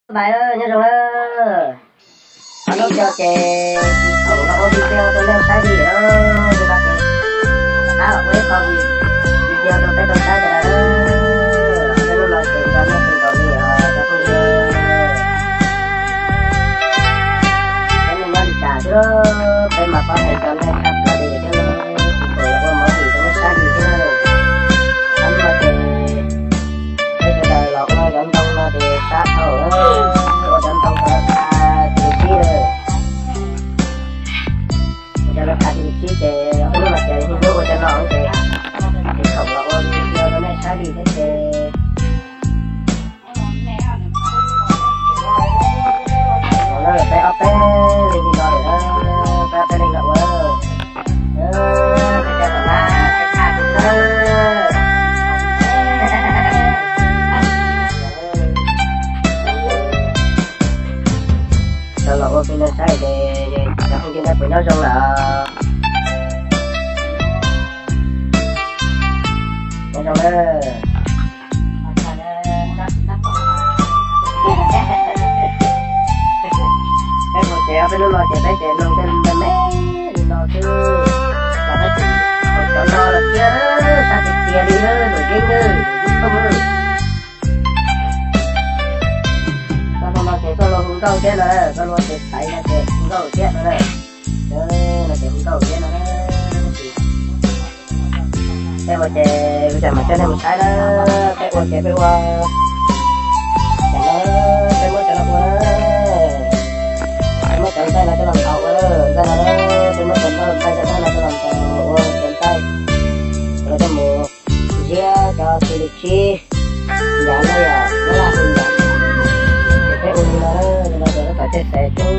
Bye, nyob zoo na. Qhov hnub no ces thaum no ua video rau nej saib li lawm, li no ces rov qab los ua ib qho video rau peb tau saib tas na. Peb hnub no ces nco nej txhua nkaus li os cov phooj ywg. Peb nej nyob li cas xwb, peb mas pab hais rau nej tshaj plaws li thiab, tsis pom los ua movie rau nej saib li thiab. Qhov hnub no ces peb sawv daws los ua cov ntoo no ces sab dhau, ua cov ntoo rau lawv tha tus tsib lawm. Ua cov lawv tha tus tsib ces hnub no ces hnub ua cov no ces thaum los ua video rau nej saib li thiab ces. Peb ob peb leeg li no lawm, peb ob peb leeg los ua. Tau los ua video saib ces cov phooj ywg nej puas nyob zoo lawm? Nyob zoo na. Peb mus ces ob peb hnub no ces peb ces mloog tej me me li no xwb, los peb tseem haus cov no los thiab, sab tiag tiag li lawm, yeeb lawm, yeeb thooj lawm. Koj hnub no ces koj luag hu nkauj thiab no, koj luag ces txais no ces hu nkauj thiab no na. No ces hu nkauj thiab no na. Peb ua ces ua cas mas coj nej mus saib na, peb ua ces peb ua. Tam no peb muab cov no ua na, peb muab cov ntaij no coj los ntaus ua, ntaij no na, peb muab cov ntaij, ntaij cov ntaij no coj los ntaus ua cov ntaij, los coj mus ziab cov xws li tsib yav no yom, nyob laj hu yav. Ces peb ua li no, li no ces tab tom tej xav coob